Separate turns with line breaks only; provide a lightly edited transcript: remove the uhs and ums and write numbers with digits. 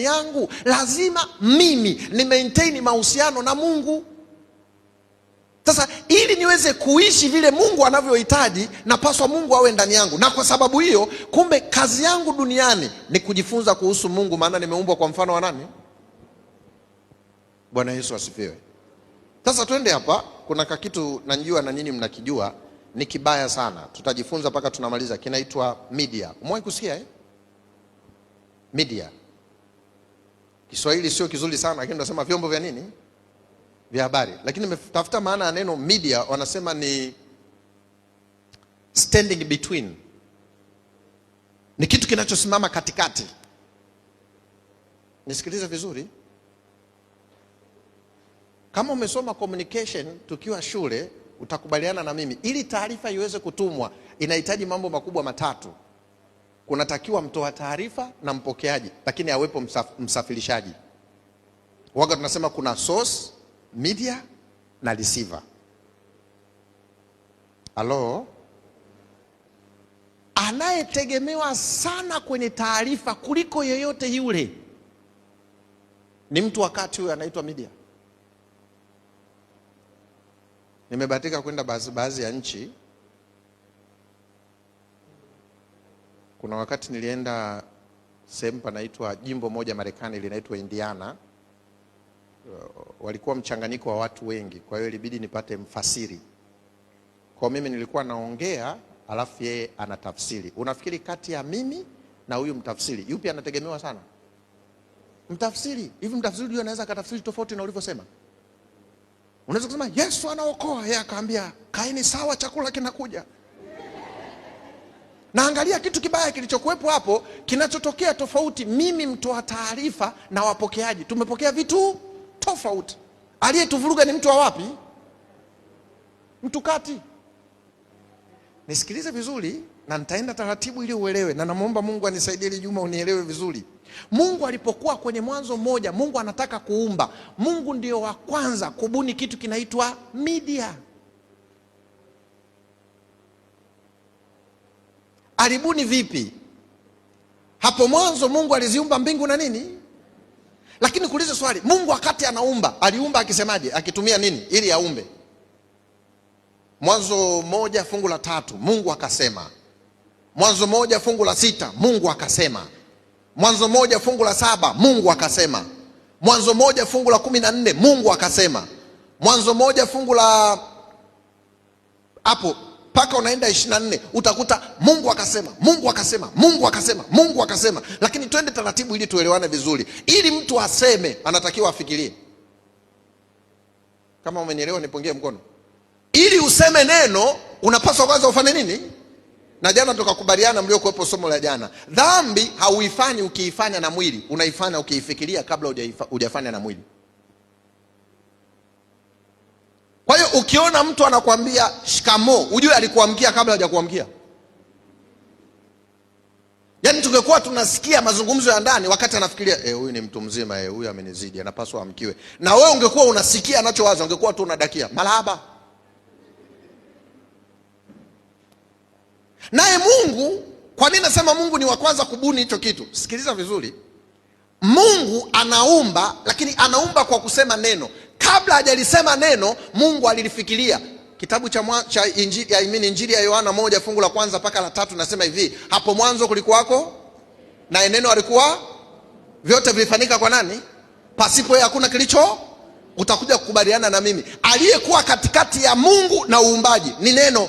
Yangu lazima mimi ni maintain mahusiano na Mungu. Sasa ili niweze kuishi vile Mungu anavyohitaji, napaswa Mungu awe ndani yangu, na kwa sababu hiyo, kumbe kazi yangu duniani ni kujifunza kuhusu Mungu, maana nimeumbwa kwa mfano wa nani? Bwana Yesu asifiwe. Sasa twende hapa, kuna kakitu najua na nyinyi mnakijua, ni kibaya sana, tutajifunza mpaka tunamaliza. Kinaitwa media. Umewahi kusikia eh? Media Kiswahili sio kizuri sana, lakini tunasema vyombo vya nini, vya habari. Lakini nimetafuta maana ya neno media, wanasema ni standing between, ni kitu kinachosimama katikati. Nisikilize vizuri, kama umesoma communication tukiwa shule, utakubaliana na mimi, ili taarifa iweze kutumwa inahitaji mambo makubwa matatu. Kunatakiwa mtoa taarifa na mpokeaji, lakini awepo msafirishaji. Waga tunasema kuna source, media na receiver. Halo, anayetegemewa sana kwenye taarifa kuliko yeyote yule ni mtu wakati huyo anaitwa media. Nimebahatika kwenda baadhi ya nchi. Kuna wakati nilienda sehemu panaitwa jimbo moja Marekani linaitwa Indiana. Walikuwa mchanganyiko wa watu wengi, kwa hiyo ilibidi nipate mfasiri. Kwa mimi nilikuwa naongea alafu yeye anatafsiri. Unafikiri kati ya mimi na huyu mtafsiri yupi anategemewa sana? Mtafsiri. Hivi mtafsiri huyu anaweza akatafsiri tofauti na ulivyosema? Unaweza kusema Yesu anaokoa, yeye akaambia kaeni sawa, chakula kinakuja. Na angalia kitu kibaya kilichokuwepo hapo, kinachotokea tofauti. Mimi mtoa taarifa na wapokeaji tumepokea vitu tofauti. Aliyetuvuruga ni mtu wa wapi? Mtu kati. Nisikilize vizuri na nitaenda taratibu ili uelewe, na namuomba Mungu anisaidie ili Juma unielewe vizuri. Mungu alipokuwa kwenye Mwanzo moja, Mungu anataka kuumba. Mungu ndio wa kwanza kubuni kitu kinaitwa media. Alibuni vipi? Hapo mwanzo Mungu aliziumba mbingu na nini? Lakini kuuliza swali, Mungu wakati anaumba, aliumba akisemaje? Akitumia nini ili aumbe? Mwanzo 1:3, Mungu akasema. Mwanzo 1:6, Mungu akasema. Mwanzo 1:7, Mungu akasema. Mwanzo 1:14, Mungu akasema. Mwanzo 1 fungu la hapo mpaka unaenda 24 utakuta Mungu akasema, Mungu akasema, Mungu akasema, Mungu akasema. Lakini twende taratibu ili tuelewane vizuri. Ili mtu aseme anatakiwa afikirie. Kama umenielewa nipungie mkono. Ili useme neno unapaswa kwanza ufanye nini? Na jana tukakubaliana, mliokuwepo somo la jana, dhambi hauifanyi ukiifanya na mwili, unaifanya ukiifikiria kabla hujafanya na mwili. Kwa hiyo ukiona mtu anakuambia shikamoo, ujue alikuamkia kabla hajakuamkia. Yaani tungekuwa tunasikia mazungumzo ya ndani wakati anafikiria, huyu ni mtu mzima, huyu amenizidi, anapaswa amkiwe. Na wewe ungekuwa unasikia anachowaza, ungekuwa tu unadakia marahaba. Naye Mungu, kwa nini nasema Mungu ni wa kwanza kubuni hicho kitu? Sikiliza vizuri. Mungu anaumba, lakini anaumba kwa kusema neno. Kabla hajalisema neno, Mungu alilifikiria. Kitabu cha Injili, I mean, Injili ya Yohana 1:1 mpaka la 3 nasema hivi, hapo mwanzo kulikuwako na neno alikuwa, vyote vilifanyika kwa nani? Pasipo yeye hakuna kilicho. Utakuja kukubaliana na mimi, aliyekuwa katikati ya Mungu na uumbaji ni neno.